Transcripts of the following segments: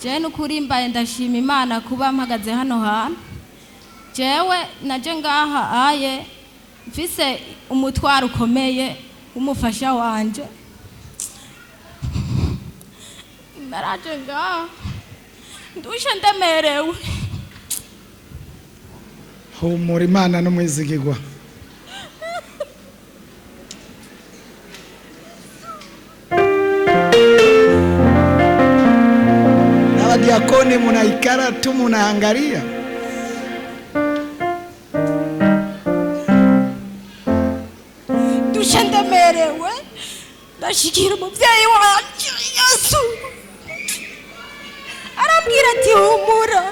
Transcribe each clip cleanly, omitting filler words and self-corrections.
Jewe n'ukuri mbaye ndashima Imana kuba mpagaze hano hantu. Jewe naje ngaha aye mfise umutwaro ukomeye w'umufasha wanje. Naraje ngaha ndushe ndemerewe. Humura, Imana n'umwizigirwa. N'abadiakoni munaikara tu munaangalia. Ndushe ndemerewe, ndashikira umuvyeyi wanje Yesu, arambwira ati: "Humura,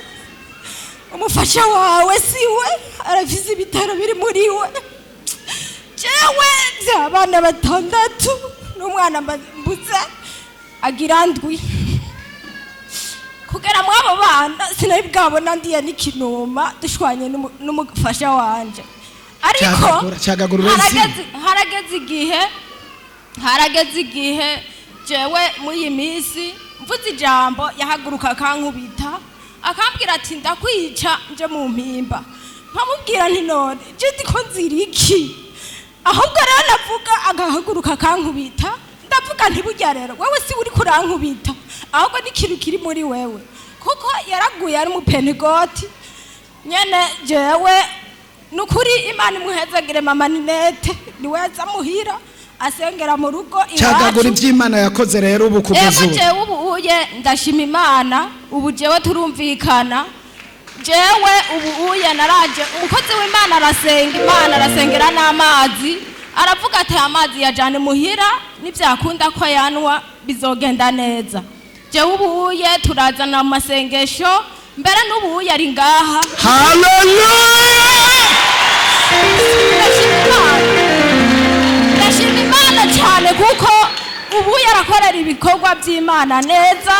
umufasha wawe siwe, arafise ibitaro biri muri we." Jewe abana batandatu n'umwana mbuze agira ndwi. Kugera muri abo bana sinari bwabona ndiye n'ikinuma dushwanye n'umufasha wanje, ariko Cagagura, cagagura urezi. Harageze igihe, harageze igihe jewe muri iyi minsi mvuze ijambo yahaguruka akankubita, akambwira ati: "Ndakwica nje mu mpimba." Nkamubwira nti: "None je ndiko nzira iki?" Ahubwo rero navuga agahaguruka akankubita. Ndavuga nti: "Burya rero wewe si uri kurankubita, ahubwo n'ikintu kiri muri wewe," kuko yaraguye ari umupentegoti nyene. Jewe nukuri Imana imuhezagire mama Ninete, niwe aza muhira asengera mu rugo Cagagura iwacu. Iby'Imana yakoze rero ubu kugeza Ego. ubu. Jewe ubu uye ndashima Imana, ubu jewe turumvikana. Jewe ubu uye naraje, umukozi w'Imana arasenga Imana, arasengera n'amazi, aravuga ati: "Aya mazi yajane muhira, nibyakunda ko yanwa bizogenda neza." Jewe ubu uye turazana amasengesho, mbere n'ubu uye ari ngaha. Haleluya! Ndashima Imana, ndashima Imana cyane, kuko ubu yarakorera ibikorwa by'Imana neza.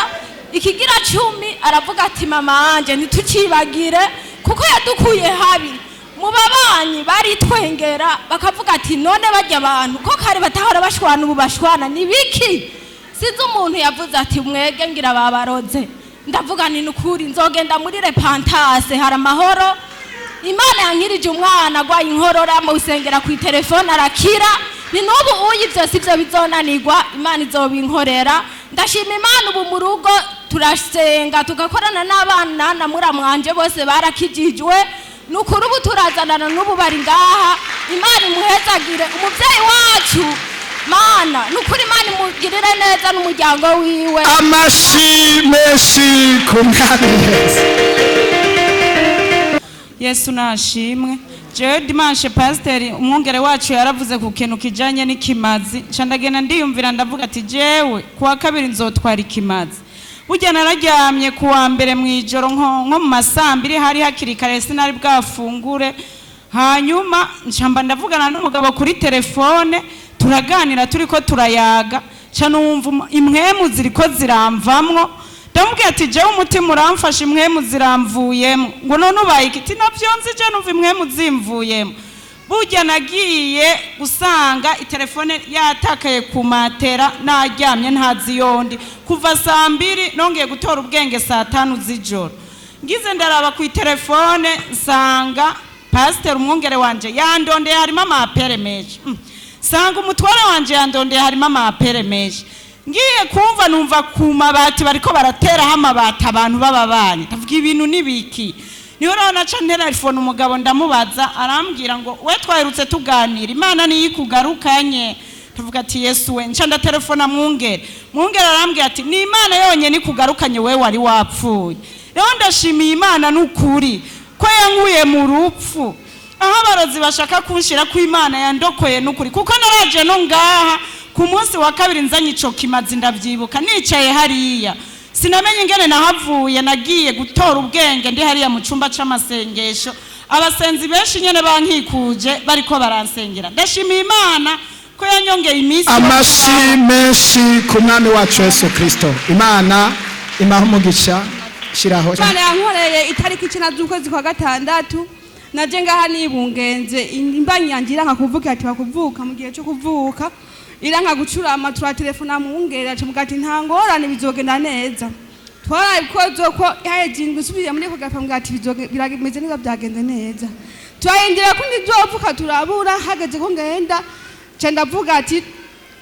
Ikigira cumi aravuga ati: "Mama wanje ntitucibagire," kuko yadukuye habi mu babanyi, baritwengera bakavuga ati: "None bajya abantu ko kare batahora bashwana, ubu bashwana ni biki?" Sinzi umuntu yavuze ati: "Mwege ngira babaroze." Ndavuga ni nukuri nzogenda muri repantase, hari amahoro. Imana yankirije umwana agwaye inkorora, musengera ku telefone arakira. Ni n'ubu uyu ibyo si byo bizonanirwa, Imana izobinkorera. Ndashima Imana, ubu mu rugo turasenga, tugakorana n'abana na muramwanje bose barakijijwe. Ni ukuri ubu turazanana, n'ubu bari ngaha. Imana imuhezagire umubyeyi wacu Mana, ni ukuri Imana imugirire neza n'umuryango wiwe. Amashi menshi ku Mwami Yesu. Yesu nashimwe. Jewe dimanche pasiteri umwungere wacu yaravuze ku kintu kijanye n'ikimazi, nca ndagenda ndiyumvira, ndavuga ati: "Jewe kuwa kabiri nzotwara ikimazi." Burya nararyamye kuwa mbere mu ijoro nko mu masambiri, hari hakiri kare, sinari bwafungure. Hanyuma ncamba ndavugana n'umugabo kuri telefone, turaganira, turiko turayaga, nca numva impwemu ziriko ziramvamwo. Ndamubwira ati: "Jewe umutima uramfashe, impwemu ziramvuyemo." Ngo: "None ubaye iki?" Ati: "Navyo nzi, je numva impwemu zimvuyemo." Burya nagiye gusanga itelefone yatakaye ku matera, naryamye ntazi yondi kuva saa mbiri. Nongeye gutora ubwenge saa tanu z'ijoro, ngize ndaraba ku itelefone nsanga pasiteri umwungere wanje yandondeye, harimo ama appels menshi. Sanga umutware wanje yandondeye, harimo ama appels menshi. Ngiye kumva numva ku mabati bariko barateraho amabati abantu b'ababanyi. Ndavuga: "Ibintu nibiki?" Niho rero naca nterefone umugabo, ndamubaza, arambwira ngo: "We twaherutse tuganira, Imana niyo ikugarukanye." Tuvuga ati: "Yesu we!" Nca ndatelefona mwungere, mwungere arambwira ati: "Ni Imana yonyine ikugarukanye, we wari wapfuye." Rero ndashimiye Imana n'ukuri ko yankuye mu rupfu, aho abarozi bashaka kunshira ko Imana yandokoye n'ukuri, kuko naraje no ngaha ku munsi wa kabiri nzanye ico kimazi. Ndavyibuka nicaye hariya, sinamenye ingene nahavuye. Nagiye gutora ubwenge ndi hariya mu cumba c'amasengesho, abasenzi benshi nyene bankikuje bariko baransengera. Ndashimiye Imana ko yanyongeye iminsi yo Amashi kubaho. menshi ku Mwami wacu Yesu Kristo. Imana imaha umugisha, shiraho. Imana yankoreye itariki 9 z'ukwezi kwa gatandatu, naje ngaha nibungenze, imbanyi yanjye iranka kuvuka, ati bakuvuka mu gihe cyo kuvuka iranka gucurama. Turatelefona mwungera, acamuga ati: "Nta ngorane, bizogenda neza." Twarabikoze ko haheze indwi nsubiye muri ecographe, ambwira ati birameze neza, byagenze neza. Turarindira ko ntizovuka, turabura. Hageze ko ngenda, nca ndavuga ati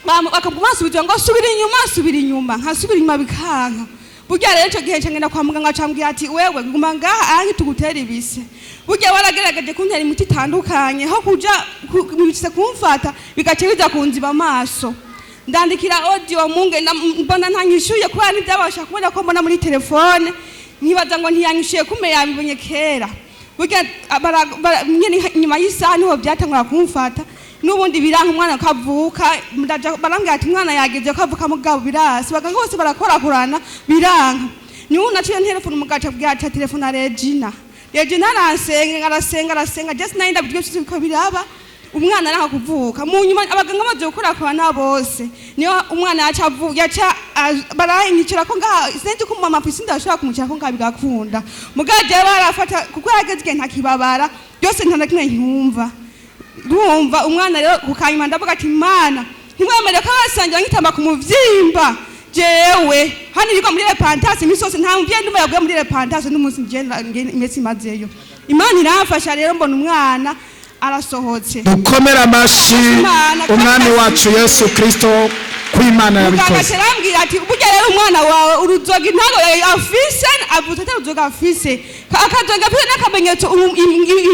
bakaguma basubiza ngo subira inyuma, subira inyuma, nkasubira inyuma bikanka. Burya rero ico gihe nca ngenda kwa muganga, acambwira ati wewe guma ngaha ahangi tugutera ibise. Burya waragerageje kuntera imiti itandukanye, aho kuja bise kumfata bigaca biza kunziba amaso. Ndandikira audio munge, mbona ntanyishuye kubera ntibyabasha kubona ko mbona muri telefone, nkibaza ngo ntiyanyishuye, kume yabibonye kera. Burya nyene inyuma y'isaha niho byatangura kumfata, n'ubundi biranka umwana kavuka. Ndaja barambwira ati umwana yageze ko avuka, mugabo birasi, baganga bose barakorakorana biranka. Niho naciye ntelefone umugaca abwira ati telefone Regina. Regina arasenga, arasenga, arasenga, just nari ndabiryo byose biko biraba, umwana aranga kuvuka. Mu nyuma abaganga bamaze gukorakorana bose, niyo umwana yaca yaca baranyicara ko ngaha, sinzi ko mama afise inda ashobora kumucara ko ngaha bigakunda. Mugabo jewe barafata kuko yarageze igihe ntakibabara byose, nta na kimwe nkumva. Urumva umwana rero kukanyuma ndavuga ati Imana ntimwemere ko abasangira nkitamba ku muvyimba. Jewe hano iriko muri repentance imisi yose, nta muvyeyi ndumva yaguye muri repentance n'umunsi nje imisi imazeyo. Imana iramfasha rero, mbona umwana arasohotse. Dukomere amashi umwami wacu Yesu Kristo ko Imana Muganga yabikoze. Arambwira ati burya rero umwana wawe uruzoga ntago afise, avutse atari uruzoga afise, akazoga afise n'akamenyetso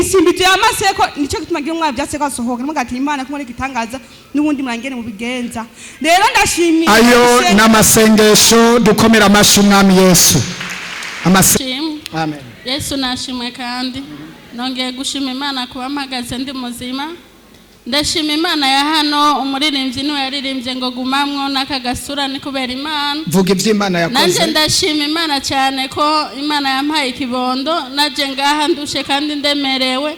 isimbizo y'amaseko, nicyo gituma ngira umwana vyaseko asohoka. Ndavuga ati Imana kumwe igitangaza n'ubundi murangene mubigenza. Rero ndashimiye Ayo n'amasengesho. Dukomere amashi umwami Yesu. Shimwe. Amen. Yesu nashimwe, kandi nongeye gushima Imana kuba mpagaze ndi muzima. Ndashima Imana ya hano. Umuririmbyi niwe yaririmbye ngo gumamwo n'aka gasura ni kubera Imana. Vuga iby'Imana Nanjye yakoze. ndashima Imana cyane ko Imana yampaye ikibondo. Naje ngaha ndushe kandi ndemerewe,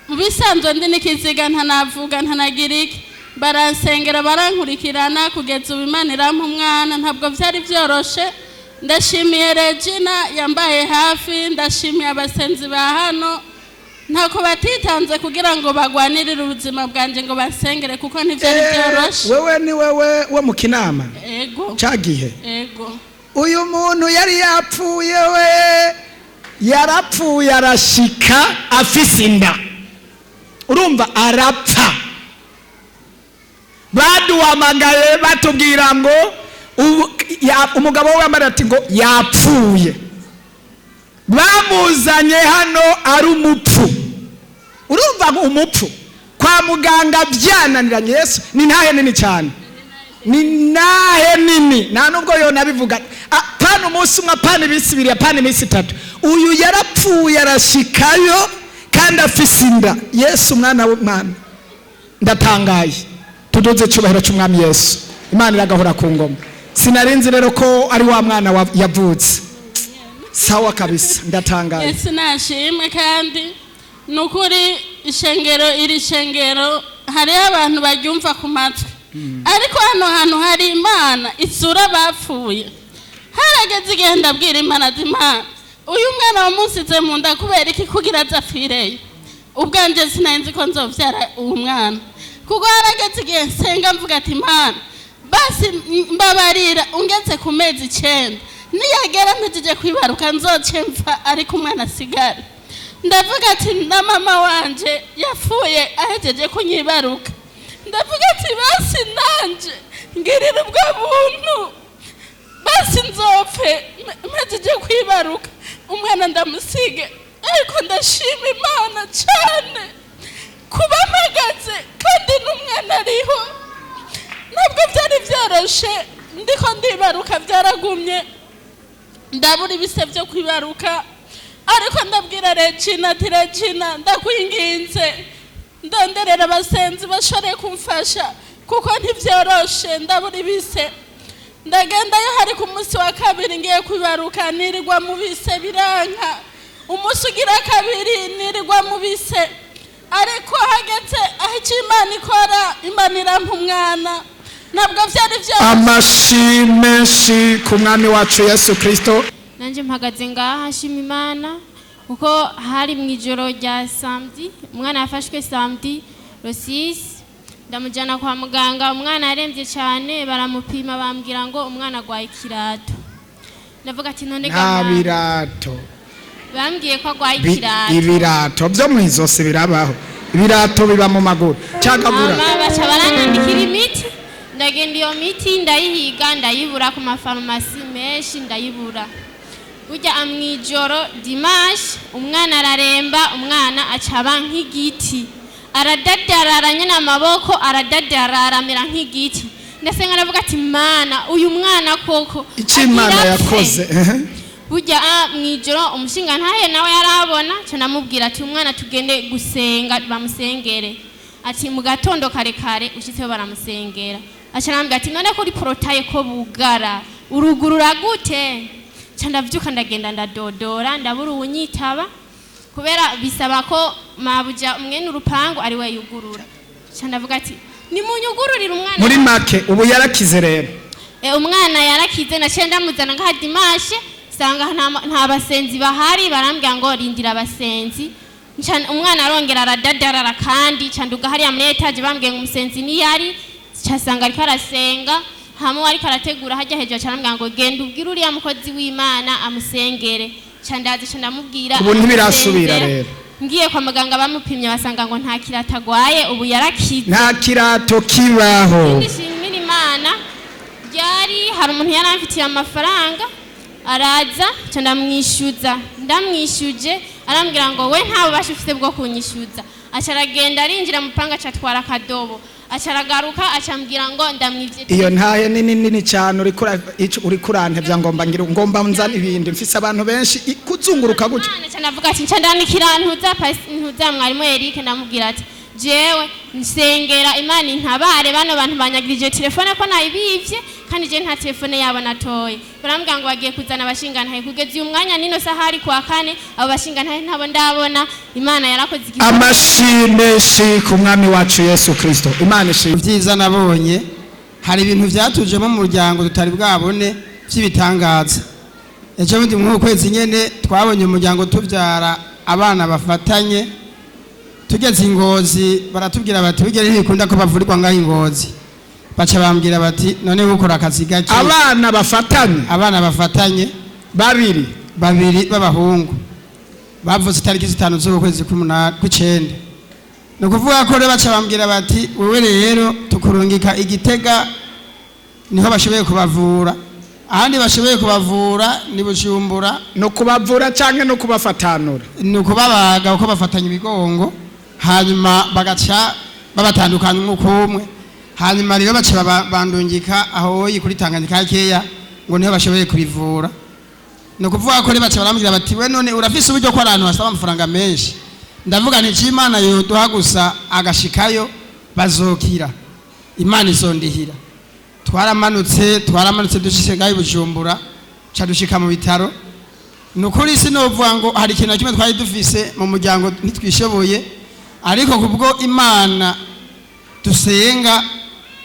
mu bisanzwe ndi n'ikiziga, ntanavuga, ntanagira iki. Baransengera, barankurikirana kugeza ubu Imana irampa umwana. Ntabwo byari byoroshe. Ndashimiye Regina yambaye hafi, ndashimiye abasenzi ba hano, ntako batitanze kugira ngo bagwanirire ubuzima bwanjye, ngo basengere, kuko ntibyari byoroshe. Wewe ni wewe wo mu Kinama? Ego. Ca gihe? Ego. Uyu muntu yari yapfuye, we yarapfuye arashika afise inda. Urumva arapfa, baduhamagaye batubwira ngo umugabo we yambaye ati ngo yapfuye. Bamuzanye hano ari umupfu. Urumva ngo umupfu kwa muganga byananiranye. Yesu ni ntahe nini cyane, ni nahe nini, nta nubwo yonabivuga. Pana umunsi umwe, apana iminsi 2, apana iminsi 3, uyu yarapfuye arashikayo kandi afise inda. Yesu umwana w'umwana, ndatangaye. Tuduze icyubahiro cy'umwami Yesu. Imana iragahora ku ngoma. Sinarinzi rero ko ari wa mwana yavutse. Sawa kabisa, ndatangaye. Yesu nashimwe. Kandi ni ukuri ishengero, iri shengero hariho abantu baryumva ku matwi, ariko hano hantu hari Imana isura bapfuye. Harageze igihe ndabwira Imana ati Imana, uyu mwana wamusize mu nda kubera iki? Kugira aze apfireyo? Ubwanjye sinari ko nzobyara uwo mwana, kuko harageze igihe nsenga mvuga ati Imana, basi mbabarira ungeze ku mezi 9, niyagera mpejeje kwibaruka nzoce mfa, ariko umwana asigara. Ndavuga ati na mama wanje yapfuye ahejeje kunyibaruka. Ndavuga ati basi nanje ngirira ubwo buntu, basi nzopfe mpejeje kwibaruka, umwana ndamusige. Ariko ndashima Imana cyane kuba mpagaze kandi n'umwana ariho. Ntabwo byari byoroshe. Ndiko ndibaruka byaragumye, ndabura ibise byo kwibaruka, ariko ndabwira Regina ati Regina, ndakwinginze ndonderera abasenzi bashobore kumfasha, kuko ntibyoroshe, ndabura ibise. Ndagendayo, hari ku munsi wa kabiri ngiye kwibaruka, nirirwa mu bise biranka. Umunsi ugira kabiri nirirwa mu bise, ariko hageze aho icyo Imana ikora, Imana irampa umwana. Ntabwo byari byoroshe. Amashi menshi ku mwami wacu Yesu Kristo. Nanjye mpagaze ngaha nshima Imana, kuko hari mu ijoro rya samedi, umwana yafashwe samedi le 6, ndamujyana kwa muganga. Umwana yarembye cyane, baramupima bambwira ngo umwana arwaye ikirato. Ndavuga ati none Nta ga Mana, birato. Bambwiye ko agwaye ikirato. Ibirato byo mu izosi birabaho? Ibirato biba mu maguru. Cagagura. Hama baca baranyandikira imiti, ndagenda iyo miti ndayihiga, ndayibura ku mafarumasi menshi, ndayibura. Burya mw'ijoro dimanche umwana araremba, umwana aca aba nk'igiti, aradadarara nyine, amaboko aradadarara, amera nk'igiti. Ndasenga, ndavuga ati: "Mana, uyu mwana koko Icyo Imana agira apfe." yakoze, ehe. Burya mw'ijoro umushinga ntahe nawe yarabona, ca ndamubwira ati: "Umwana tugende gusenga bamusengere." Ati: "Mu gatondo kare kare ushitseho baramusengera." Aca arambwira ati: "None kuri portail ko bugara, urugurura gute?" Ca ndavyuka, ndagenda, ndadodora, ndabura uwunyitaba, kubera bisaba ko mabuja mwene urupangu ari we yugurura. Ca ndavuga ati: "Nimunyugururire umwana." Muri make ubu yarakize rero? Umwana yarakize. Naciye ndamuzana ngaha dimanche, sanga nta basenzi bahari, barambwira ngo rindira abasenzi. Umwana arongera aradadarara kandi, ca nduga hariya muri étage, bambwiye ngo umusenzi niyari, casanga ariko arasenga hamwe ariko arategura hajya hejuru. Ca arambwira ngo: "Genda ubwire uriya mukozi w'Imana amusengere." Ca ndaza, ca ndamubwira, Ubu ntibirasubira aramusengera. rero. Ngiye kwa muganga, bamupimye basanga ngo nta kirato agwaye, ubu yarakize. Nta kirato kibaho. Ikindi nshimira Imana, ryari hari umuntu yari amfitiye amafaranga, araza, nca ndamwishyuza. Ndamwishyuje arambwira ngo: "We nta bubasha ufite bwo kunyishyuza." Aca aragenda, arinjira mu panga, aca atwara akadobo, aca aragaruka, aca ambwira ngo ndamwivye. Iyo ntahe nini nini cyane uriko urantevya, ngomba ngira ngomba nzana ibindi, mfise abantu benshi kuzunguruka gutyo. Imana, nca ndavuga ati, nca ndandikira ntuza ntuza mwarimu Eric, ndamubwira ati: "Jewe nsengera Imana intabare, bano bantu banyagirije telefone ko nayibivye, kandi je nta telefone yabo natoye." Barambwira ngo bagiye kuzana abashingantahe. Kugeza uyu mwanya nino sahari kuwa kane, abo bashingantahe ntabo ndabona. Imana yarakoze igikorwa. Amashi menshi ku Mwami wacu Yesu Kristo. Imana ishimwe. Byiza nabonye, hari ibintu byatujemo mu muryango tutari bwabone by'ibitangaza. Ejo bundi muri uku kwezi nyene twabonye umuryango tubyara abana bafatanye. Tugeze i Ngozi baratubwira bati: "Bigere ntibikunda ko bavurirwa ngaho i Ngozi." Baca bambwira bati: "None ukora akazi gake?" Abana bafatanye? Abana bafatanye. Babiri? Babiri b'abahungu, bavutse itariki 5 z'ukwezi kw'icenda. Ni ukuvuga ko rero baca bambwira bati: "Wewe rero tukurungika igitega, niho bashoboye kubavura, ahandi bashoboye kubavura ni Bujumbura." No kubavura canke no kubafatanura? Ni ukubabaga, kuko bafatanya imigongo, hanyuma bagaca babatandukanya umwe umwe. Hanyuma rero baca bandungika aho kuri Tanganyika keya, ngo niho bashoboye kubivura. Ni ukuvuga ko rero baca barambwira bati: "We none urafise uburyo, ko abantu basaba amafaranga menshi?" Ndavuga nti: "Imana yoduha gusa agashikayo, bazokira, Imana izondihira." Twaramanutse, dushitse ngaho i Bujumbura, ca dushika mu bitaro. Ni ukuri sinovuga ngo hari ikintu na kimwe twari dufise mu muryango, ntitwishoboye, ariko kubwo Imana dusenga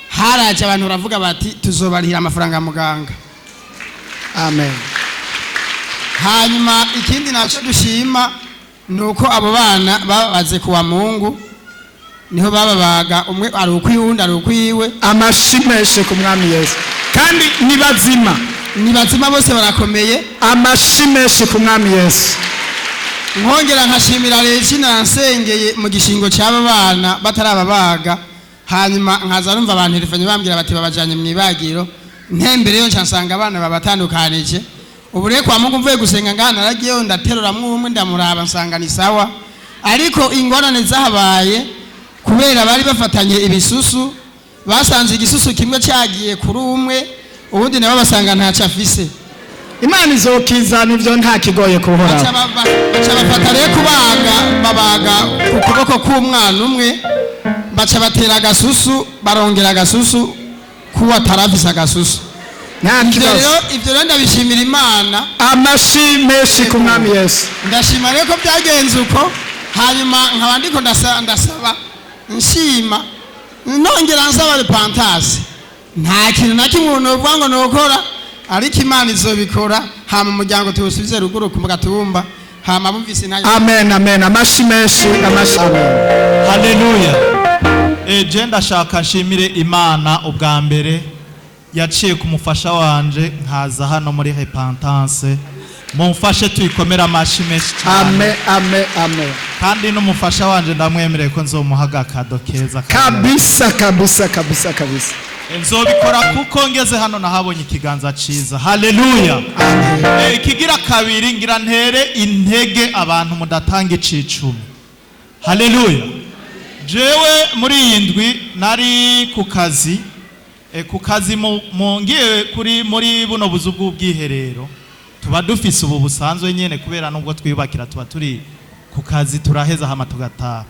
haraje abantu baravuga bati: "Tuzobarihira amafaranga ya muganga." Amen. Hanyuma ikindi nacyo dushima ni uko abo bana babaze kuwa Mungu, niho bababaga, umwe ari ukwiwe, uwundi ari ukwiwe. Amashi menshi ku Mwami Yesu. Kandi ni bazima? Ni bazima, bose barakomeye. Amashi menshi ku Mwami Yesu. Nkongera nkashimira Regina yansengeye mu gishingo cy'aba bana batarababaga. Hanyuma nkaza numva abantu telefone bambwira bati babajanye mu ibagiro. Ntembereyo nca nsanga abana babatandukanije. Ubu rero kwa Mungu mvuye gusenga ngaha, naragiyeyo, ndateruramwo umwe, ndamuraba, nsanga ni sawa. Ariko ingorane zahabaye kubera bari bafatanye ibisusu, basanze igisusu kimwe cyagiye kuri umwe, ubundi nabo basanga ntacyo afise. Imana izokizana ivyo, nta kigoye Baca kuhoraho. Baca bafata rero kubaga, babaga ku kuboko k'umwana umwe, baca batera agasusu, barongera agasusu kuwo atarafise agasusu. Nta Ivyo kibazo. rero, ivyo rero ndabishimira Imana. Amashi menshi ku Mwami Yesu. Ndashima rero ko byagenze uko. Hanyuma nkaba ndiko ndasaba, nshima, nongera nsaba repentance. Nta kintu na kimwe umuntu uvuga ngo nokora, ariko Imana izobikora, hama umuryango tuwusubize ruguru ku gatumba. Hama bumvise ntayo. Amen, amen. Amashi menshi, amashi, amen. Haleluya. Je ndashaka nshimire Imana ubwa mbere. Yaciye ku mufasha wanje nkaza hano muri Repentance. Mumfashe tuyikomere amashi menshi cyane. Amen, amen, amen. Kandi n'umufasha wanje ndamwemereye ko nzomuha agakado keza. Kabisa, kabisa, kabisa, kabisa. Nzobikora kuko ngeze hano nahabonye ikiganza ciza. Haleluya. Ikigira kabiri, ngira ntere intege abantu mudatanga icicumi. Haleluya. Jewe muri iyi ndwi nari ku kazi, ku kazi ngiye kuri muri buno buzu bw'ubwiherero tuba dufise ubu busanzwe nyene, kubera nubwo twiyubakira tuba turi ku kazi, turaheza hama tugataha.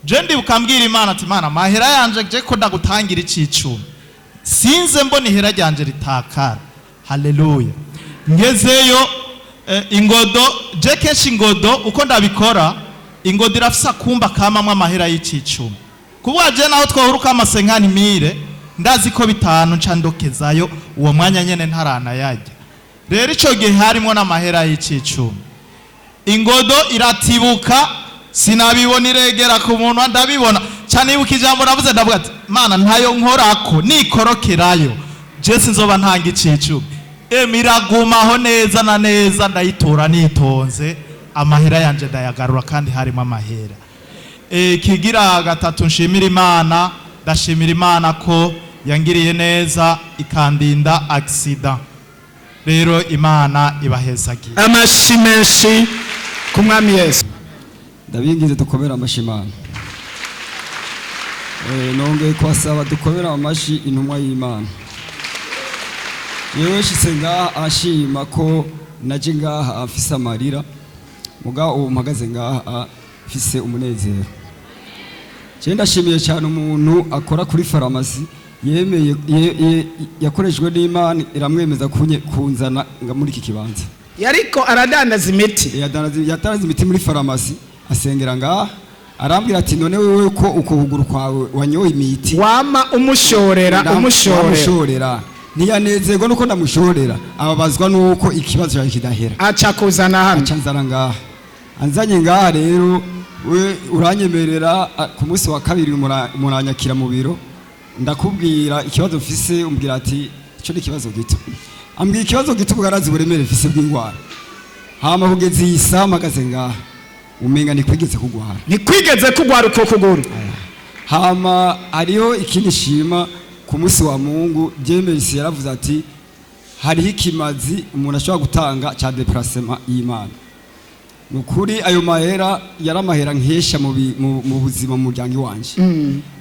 Je ndibuka mbwira Imana ati: "Imana, amahera yanje je ko ndagutangira icicumi, sinze mbona ihera ryanje ritakara." Haleluya. Ngezeyo, ingodo, je kenshi ingodo uko ndabikora, ingodo irafise akumba kamamwe amahera y'icicumi. Kuvuga je naho twahuruka amasenkani mire, ndazi ko 5 nca ndokezayo uwo mwanya nyene ntaranayarya. Rero ico gihe harimwo n'amahera y'icicumi, ingodo iratibuka, sinabibona, iregera ku munwa ndabibona cyane. Ibuka ijambo navuze, ndavuga ati: "Mana, ntayo nkorako, nikorokerayo je sinzoba ntanga icicumi." Emi iragumaho neza na neza, ndayitora nitonze, amahera yanje ndayagarura, kandi harimo amahera. Kigira gatatu nshimira Imana, ndashimira Imana ko yangiriye neza ikandinda accident. Rero Imana ibahezagiye. Amashi menshi ku Mwami Yesu. Ndabinginze dukomere amashi Imana. Nongeye kubasaba dukomere amashi intumwa y'Imana. Yewe nshitse ngaha ashima ko naje ngaha afise amarira, mugabo ubu mpagaze ngaha afise umunezero. Je ndashimiye cyane umuntu akora kuri farumasi yemeye yakoreshejwe n'Imana iramwemeza kunzana nga muri iki kibanza. Yariko aradandaza imiti. Yadandaza imiti muri farumasi, asengera ngaha, arambwira ati: "None wewe ko uko kuguru kwawe wanyoye imiti?" Wama umushorera, umushorera. Umushorera. Ntiyanezerwa nuko ndamushorera, ababazwa nuko ikibazo cyawe kidahera. Aca kuzana hano. Aca nzana ngaha. Anzanye ngaha rero, we uranyemerera, ku munsi wa kabiri muranyakira mu biro, ndakubwira ikibazo mfise, umbwira ati: "Ico ni ikibazo gito." Ambwira ikibazo gito ubwo arazi uburemere mfise bw'indwara. Hama kugeza iyi saha mpagaze ngaha, umenga ntikwigeze kugwara. Ntikwigeze kugwara uko kuguru. Hama hariho ikindi shima: ku munsi wa Mungu James yaravuze ati hariho ikimazi umuntu ashobora gutanga cya déplacement y'Imana. Ni ukuri ayo mahera yari amahera nkesha mu buzima mu muryango iwanje.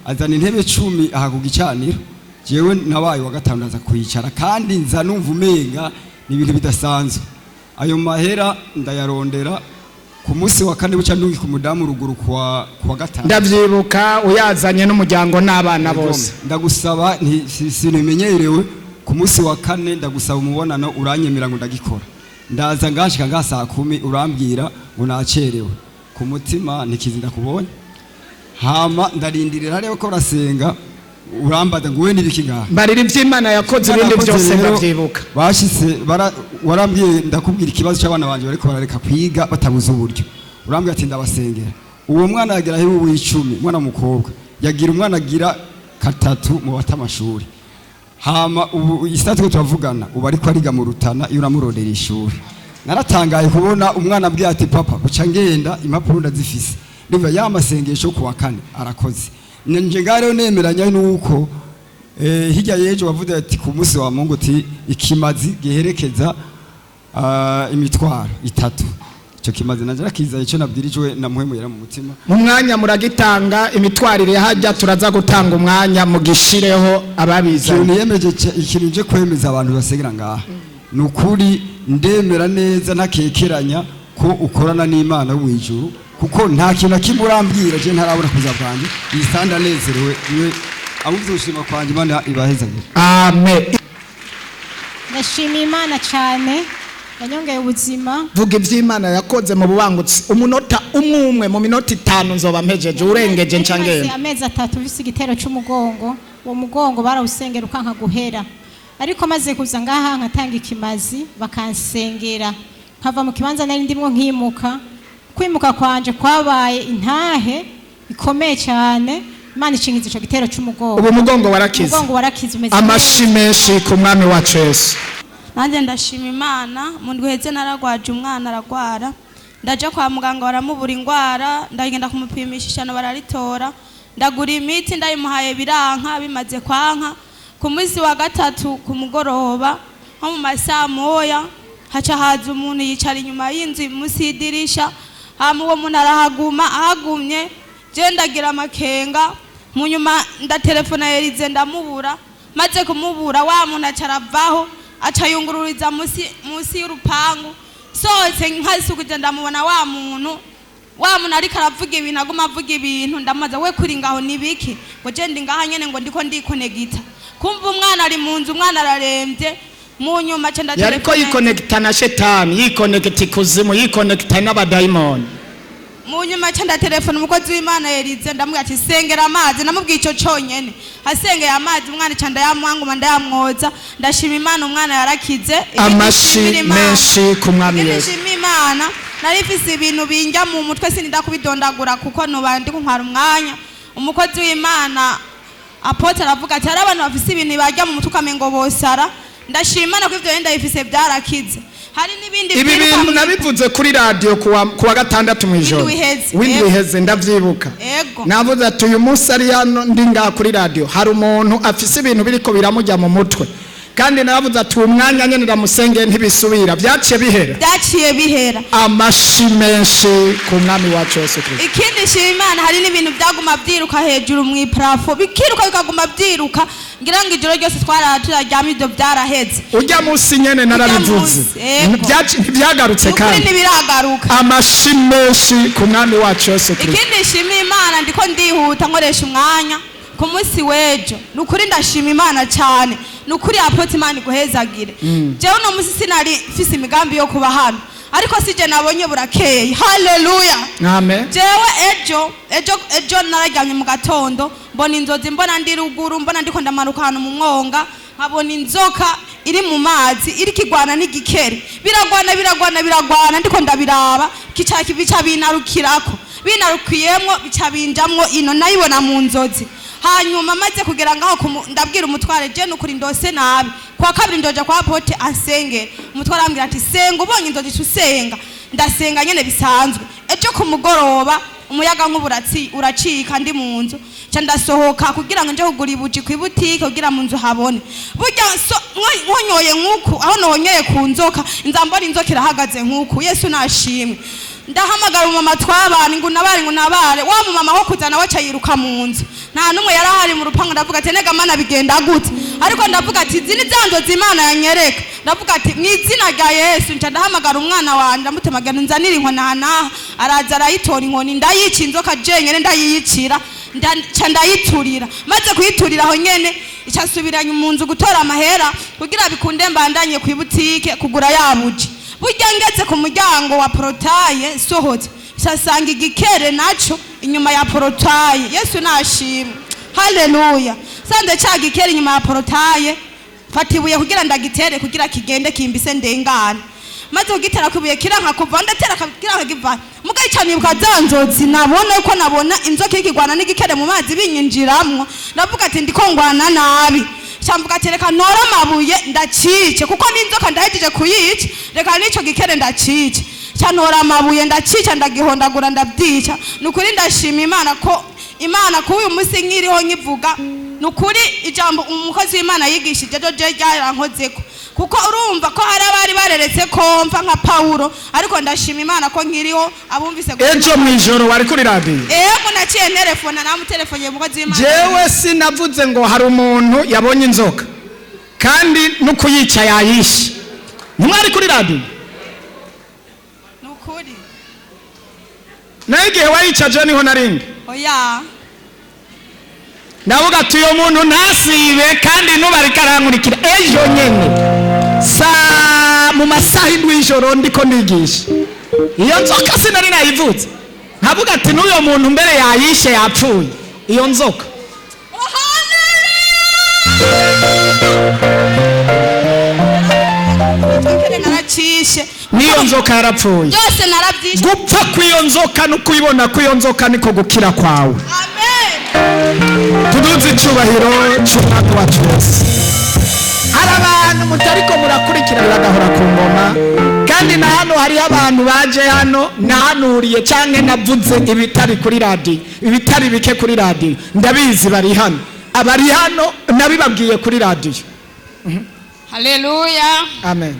Azana intebe 10 aha ku gicaniro, jewe nabaye wa gatanu, ndaza kwicara kandi nza numva umenga ni ibintu bidasanzwe. Ayo mahera ndayarondera, ku munsi wa kane buca ndungi ku mudamu ruguru kuwa gatanu. Ndavyibuka uyazanye n'umuryango n'abana bose. Ndagusaba, sinbimenyerewe, ku munsi wa kane ndagusaba umubonano, uranyemera ngo ndagikora. Ndaza ngashika ngaha saa 10, urambwira ngo nacerewe. Ku mutima ntikizi ndakubonye. Hama ndarindirira hariya ko urasenga, urambaza ngo: "We nibiki ngaha?" Mbarira ivy'Imana yakoze, ibindi byose ndavyibuka. Bashitse warambwiye, ndakubwira ikibazo cy'abana banje bariko barareka kwiga batabuze uburyo, urambwira ati: "Ndabasengera." Uwo mwana yagera aho w'icumi, umwana w'umukobwa yagira umwana agira katatu mu bata amashuri. Hama ubu isitati ko turavugana, ubu ariko ariga mu Rutana, iyo uramurondera ishuri. Naratangaye kubona umwana abwiye ati: "Papa, buca ngenda, impapuro ndazifise." Ndumva ya masengesho ku wa kane arakoze. Nje ngaho rero nemeranya nuko hirya y'ejo wavuze ati ku munsi wa Mungu uti ikimazi giherekeza imitwaro itatu. Icyo kimazi nanje nakizaye, icyo nabwirijwe namuhemuyera mu mutima. Mu mwanya muragitanga, imitwarire hajya turaza gutanga umwanya mugishireho Ikintu ababizanye. Niyemeje ikintu nje kwemeza abantu basengera ngaha, ni ukuri ndemera neza ntakekeranya ko ukorana n'Imana yo mu ijuru, kuko nta kintu na kimwe urambwira je ntarabona kuza bwanjye. Iyi sanda anezerewe iwe amuvuze gushima kwanjye. Imana ibahezagire. Amen. Ndashima Imana cyane yanyongeye ubuzima. Vuga ivy'Imana yakoze mu bubangutsi, umunota umwe umwe. Mu minota 5 nzoba mpejeje, urengeje nca Nari maze ngenda. amezi 3 mfise igitero c'umugongo. Uwo mugongo barawusengera ukanka guhera, ariko maze kuza ngaha nkatanga ikimazi bakansengera, nkava mu kibanza nari ndimwo nkimuka. Kwimuka kwanje kwabaye intahe ikomeye cyane. Imana ishingiza ico gitero c'umugongo. Ubu umugongo warakize. Umugongo warakize, umeze Amashi menshi ku Mwami wacu Yesu. Nanjye ndashima Imana. Mu ndwi iheze naragwaje umwana, aragwara, ndaja kwa muganga baramubura ingwara, ndagenda kumupimisha ishano bararitora, ndagura imiti ndayimuhaye biranka. Bimaze kwanka, ku munsi wa gatatu ku mugoroba nko mu masaa 1 haca haza umuntu yicara inyuma y'inzu munsi y'idirisha. Hama uwo muntu arahaguma. Ahagumye je ndagira amakenga. Mu nyuma ndatelefona Yerize, ndamubura. Maze kumubura, wa muntu aca aravaho, aca yungururiza munsi y'urupangu. Sohotse nkasukuje ndamubona wa muntu. Wa muntu ariko aravuga ibintu, aguma avuga ibintu. Ndamubaza: "We kuri ngaho nibiki?" Ngo: "Je ndi ngaha nyene," ngo "ndiko ndikonegita." Kumva umwana ari mu nzu, umwana ararembye. Mu nyuma ca Yariko ndatelefona yikonekita na shetani, yikonekita ikuzimu, yikonekita n'abadayimoni. Mu nyuma ca ndatelefona umukozi w'Imana Yerize, ndamubwira ati: "Sengera amazi." Namubwiye ico conyene, asengeye amazi umwana ca ndayamwanguma, ndayamwoza. Ndashima Imana, umwana yarakize. Ikindi Amashi nshimira Imana- menshi ku Mwami Ikindi Yesu. nshima Imana, nari mfise ibintu binjya mu mutwe, sininda kubidondagura kuko noba ndi kuntwara umwanya. Umukozi w'Imana apôtre aravuga ati hari abantu bafise ibintu bajya mu mutwe ukamengo bosara. Ndashima Imana ko ivyo yenda bifise byarakize. Hari n'ibindi Ibi byiruka bintu nabivuze kuri radiyo kuwa gatandatu mu ijoro W'indwi iheze. w'indwi Yego. iheze, ndavyibuka. Ego. Navuze ati uyu munsi ari hano, ndi ngaha kuri radiyo, hari umuntu afise ibintu biriko biramujya mu mutwe. Kandi naravuze ati uwo mwanya nyene ndamusengeye, ntibisubira, byaciye bihera. Byaciye bihera. Amashi menshi ku Mwami wacu Yesu Kristo. Ikindi nshima Imana, hari n'ibintu byaguma byiruka hejuru mu iparafo, bikiruka bikaguma byiruka, ngira ngo ijoro ryose twarara turaryama. Ibyo byaraheze. Ujya munsi nyene narabivuze. Munsi, yego. Ntibyagarutse Ukuri kandi. ntibiragaruka. Amashi menshi ku Mwami wacu Yesu Kristo. Ikindi nshima Imana, ndiko ndihuta nkoresha umwanya, ku munsi w'ejo ni ukuri ndashima Imana cyane. Ni ukuri apôtre, Imana iguhezagire. Jewe uno munsi sinari mfise imigambi yo kuba hano, ariko sije nabonye burakeye. Haleluya! Amen. Jewe ejo nararyamye mu gatondo, mbona inzozi, mbona ndi ruguru, mbona ndiko ndamanuka ahantu mu mwonga, nkabona inzoka iri mu mazi iriko igwana n'igikere, biragwana, biragwana, biragwana. Ndiko ndabiraba, kica bica binarukirako, binarukiyemwo bica binjamwo ino. Nayibona mu nzozi. Hanyuma maze kugera ngaho ndabwira umutware: "Je nukuri ndose nabi, kwa kabiri ndoja kwa apôtre ansengere." Umutware arambwira ati: "Senga, ubonye inzozi ca usenga." Ndasenga nyene bisanzwe. Ejo ku mugoroba umuyaga nkuba uracika ndi mu nzu, nca ndasohoka kugira ngo nje kugura ibuji ku ibutike kugira mu nzu habone. Burya nkonyoye nk'uku, aho nonyoye ku nzoka, nza mbona inzoka irahagaze nk'uku. Yesu nashimwe! Ndahamagara umumama twabana ngo unabare, ngo unabare. Wa mumama wo kuzana we aca yiruka mu nzu, nta n'umwe yari ahari mu rupangu. Ndavuga ati: "Nega Mana, bigenda gute?" Ariko ndavuga ati: "Izi ni za nzozi Imana yanyereka." Ndavuga ati: "Mu izina rya Yesu." Nca ndahamagara umwana wanjye, ndamutemagana: "Nzanire inkoni aha n'aha." Araza arayitora inkoni, ndayica inzoka jenyine, ndayiyicira, nca ndayiturira. Maze kuyiturira aho nyene, ica nsubiranye mu nzu gutora amahera kugira bikunde mbandanye ku ibutike kugura ya buji. Burya ngeze ku muryango wa portail sohotse, nsasanga igikere naco inyuma ya portail. Yesu nashimwe, haleluya! Sanze ca gikere inyuma ya portail, fata ibuye kugira ndagitere kugira kigende kimbise ndengane. Maze kugitera kubuye kiranka kuva, ndatera kiranka kiva. Mugaye cyane ibuka za nzozi nabona ko nabona inzoka ikigwana n'igikere mu mazi binyinjiramwo. Ndavuga ati: "Ndiko ngwana nabi." Camvuga ati: "Reka ntore amabuye ndacice, kuko n'inzoka ndahejeje kuyica, reka n'ico gikere ndacice." Ca ntora amabuye ndacica, ndagihondagura, ndabyica. Ni ukuri ndashima Imana ko Imana kuba uyu munsi nkiriho nkivuga. Ni ukuri ijambo umukozi w'Imana yigishije ejo je ryarankozeko, kuko urumva ko hari abari bareretse ko mfa nka Pawulo, ariko ndashima Imana ko nkiriho. Abumvise Ejo mu ijoro wari kuri radiyo? Ego, naciye nterefona, namutelefoniye umukozi w'Imana. Jewe sinavuze ngo hari umuntu yabonye inzoka kandi no kuyica yayishe? Ntimwari kuri radiyo? Ni ukuri. Nayo igihe wayicaje niho narindi. Oya. Ndavuga ati uyu muntu ntasibe, kandi nubariko arankurikira. Ejo nyene saa mu masaha 7 y'ijoro ndiko ndigisha, iyo nzoka sinari nayivutse. Nkavuga ati n'uyo muntu mbere yayishe, yapfuye iyo nzoka. Igikere naracishe. N'iyo nzoka yarapfuye. Byose narabyishe. Gupfa kw'iyo nzoka no kuyibona kw'iyo nzoka niko gukira kwawe. Amen. Tuduze icyubahiro cy'umwami wacu Yesu. Hari abantu mutariko murakurikira, biragahora ku ngoma. Kandi na hano hariho abantu baje hano nahanuriye cyangwa navuze ibitari kuri radiyo, ibitari bike kuri radiyo. Ndabizi bari hano, abari hano nabibabwiye kuri radiyo. Haleluya. Amen.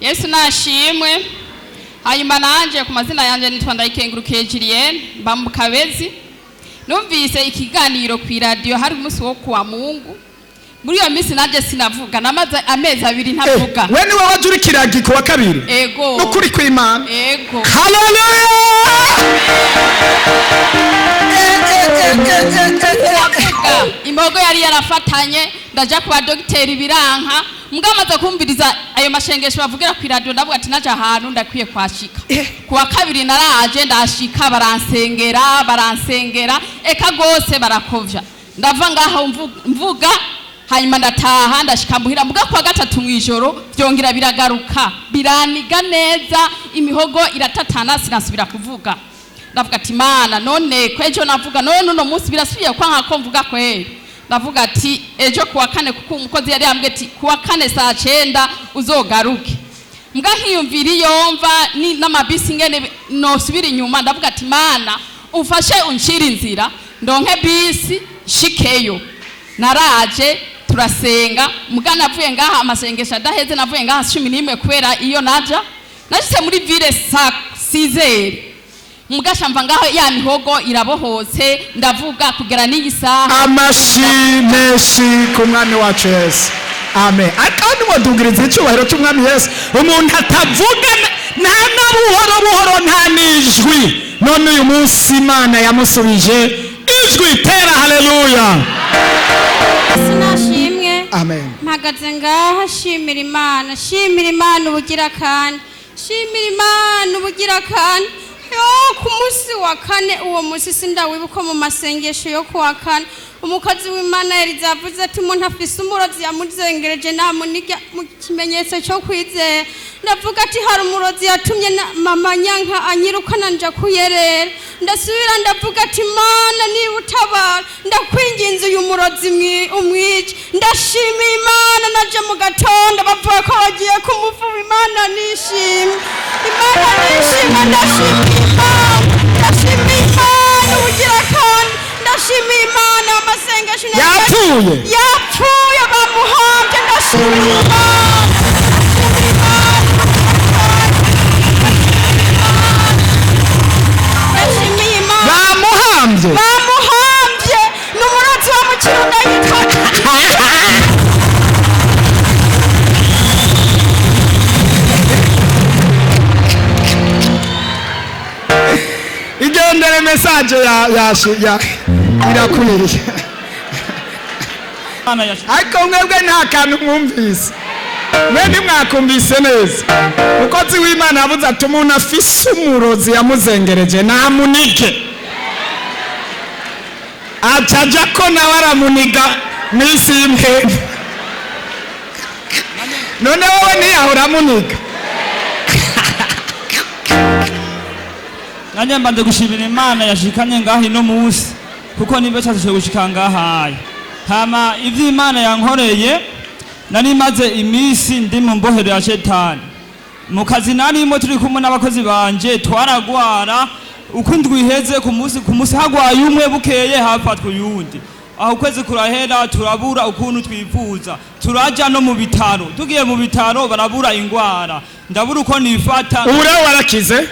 Yesu nashimwe. Hanyuma nanje ku mazina yanjye nitwa Ndayikengurukiye Julienne, mba mu Kabezi. Numvise ikiganiro ku iradiyo, hari umunsi wo kuwa Mungu. Muri iyo minsi nanjye sinavuga, namaze amezi 2 ntavuga. We niwe waje uri kiragi ku wa kabiri? Ego. N'ukuri kw'Imana? Ego. Haleluya. Sinavuga, imbogo yari yarafatanye, ndaja ku badogiteri biranka. Mbwa kumviriza ayo mashengesho bavugira ku iradiyo, ndavuga ati naje ahantu ndakwiye kwashika. Ku wa kabiri naraje, ndashika, baransengera, baransengera eka gose, barakovya, ndava ngaho mvuga. Hanyuma ndataha, ndashika muhira. Mbwa kuwa gatatu mw'ijoro vyongera biragaruka, biraniga neza, imihogo iratatana, sinasubira kuvuga. Ndavuga ati Mana, none ko ejo navuga, none uno munsi birasubiye kwanka ko mvuga kweri? Ndavuga ati ejo kuwa kane, kuko umukozi yari yambwiye ati kuwa kane saa 9 uzogaruke. Mbwa nkiyumvira iyo mva ni n'amabisi ngene nosubira inyuma. Ndavuga ati Mana, umfashe unshire inzira ndonke bisi shikeyo. Naraje, turasenga. Mbwa navuye ngaha amasengesho adaheze, navuye ngaha 11, kubera iyo naja nashitse muri ville saa 6. Mugasha mva ngaho ya mihogo irabohotse, ndavuga kugera n'iyi saha. Amashi menshi ku mwami wacu Yesu. Amen. Kandi mwadugiriza icyubahiro cy'umwami Yesu. Umuntu atavuga nta na buhoro buhoro, nta n'ijwi, none uyu munsi Imana yamusubije ijwi. Tera haleluya. Sinashimwe. Amen. Mpagaze ngaha shimira Imana, shimira Imana ubugira kandi, shimira Imana ubugira kandi. Yo ku munsi wa kane, uwo munsi sindawibuka, mu masengesho yo ku wa kane umukozi w'Imana yari yavuze ati umuntu afise umurozi yamuzengereje namuniga mu kimenyetso cyo kwizera. Ndavuga ati hari umurozi yatumye na mama nyanka anyirukana nja kuyerera. Ndasubira ndavuga ati Mana, niba utabara, ndakwinginze uyu murozi umwice. Ndashimiye Imana, naje mu gatondo bavuga ko bagiye kumuvuba. Imana nishimye, Imana nishimye. Ndashimiye Imana, ndashimiye Imana ubugira kandi, ndashimiye Imana amasengesho. Yapfuye? Yapfuye, bamuhombye. Ndashimiye Imana. Ndashimiye Imana. Bamuhambye? Bamuhambye, ni umurozi wo mu Kirundo yitwa. Igendere, message ya irakwiriye. Ariko mwebwe nta kantu mwumvise, mwe ntimwakumvise neza. Umukozi w'Imana yavuze ati umuntu afise umurozi yamuzengereje namunike, aca aja ko nawe aramuniga minsi y'impembe. None wowe ntiyahora amuniga? Nanjye mbanze gushimira Imana yashikanye ngaho ino munsi, kuko nibyo cyashoboye gushika ngahaye. Hama ivyo Imana yankoreye, nari maze iminsi ndi mu mbohero ya shetani. Mu kazi narimo turi kumwe n'abakozi banje, twaragwara uko indwi iheze, ku munsi ku munsi hagwaye umwe, bukeye hafatwa uyundi. Aho ukwezi kurahera, turabura ukuntu twivuza, turaja no mu bitaro. Tugiye mu bitaro barabura ingwara, ndabura uko nifata. Ubu rero warakize?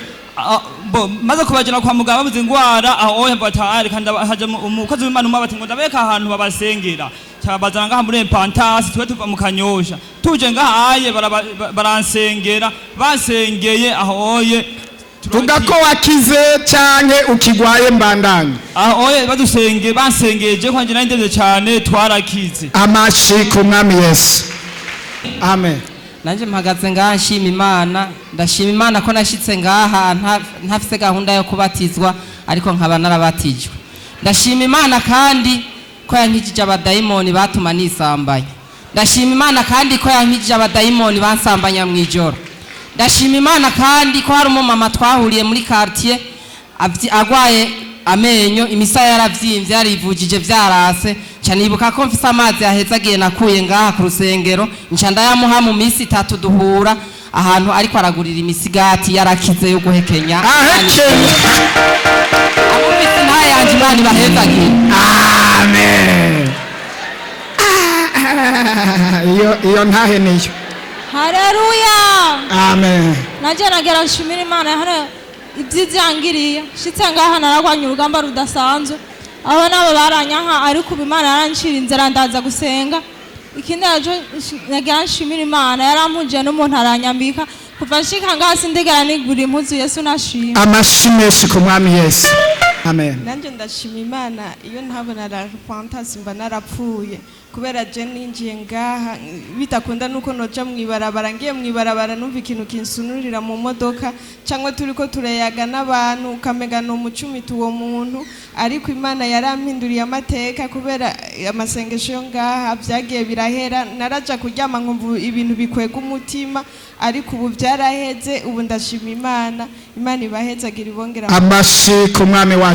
Bo maze kubagera kwa muganga babuze ingwara, aho oya batahari kandi haja umukozi w'Imana umwe bati ngo ndabeka ahantu babasengera, cyabazana ngaha muri Empantasi. Twe tuva mu Kanyosha, tuje ngahaye baransengera, basengeye aho oye. Vuga ko wakize canke ukigwaye mbandanye. Aho oye badusenge, bansengeye kwanje nari ndevye cyane, twarakize. Amashi ku mwami Yesu. Amen. Nanjye mpagaze ngaha nshima Imana. Ndashima Imana ko nashyitse ngaha ntafise gahunda yo kubatizwa, ariko nkaba narabatijwe. Ndashima Imana kandi ko yankijije abadayimoni batuma nisambanya. Ndashima Imana kandi ko yankijije abadayimoni bansambanya mu ijoro. Ndashima Imana kandi ko hari umumama twahuriye muri quartier agwaye Amenyo, imisaya yaravyimbye, yarivujije vyarase. Nca nibuka ko mfise amazi yahezagiye nakuye ngaha ku rusengero, nca ndayamuha. Mu minsi 3 duhura ahantu ariko aragurira imisigati, yarakize yo guhekenya. Ahekenye. Abumvise intahe yanje, Imana ibahezagiye. Amen. Iyo ntahe niyo. Haleluya. Amen. Nanjye nagera nshimira Imana hano ibyiza yangiriye. Nshitse ngaha naragwanye urugamba rudasanzwe, aho nabo baranyanka, ariko ubu Imana yarancira inzira, ndaza gusenga. Ikindi naco nagera nshimira Imana, yarampuje n'umuntu aranyambika. Kuva nshika ngaha sindigera nigura impuzu. Yesu nashimwe. Amashi menshi ku Mwami Yesu. Amen. Nanjye ndashima Imana. Iyo ntabona la repentance mba narapfuye, kubera je ninjiye ngaha bitakunda nuko noja mwibarabara. Ngiye mwibarabara numva ikintu kinsunurira mu modoka, cyangwa turiko turayaga n'abantu ukamega ni umucumita uwo muntu. Ariko Imana yarampinduriye amateka kubera amasengesho yo ngaha. Byagiye birahera. Naraja kuryama nkumva ibintu bikwega umutima, ariko ubu byaraheze. Ubu ndashima Imana. Imana ibahezagira, ibongera. Amashi ku Mwami wacu.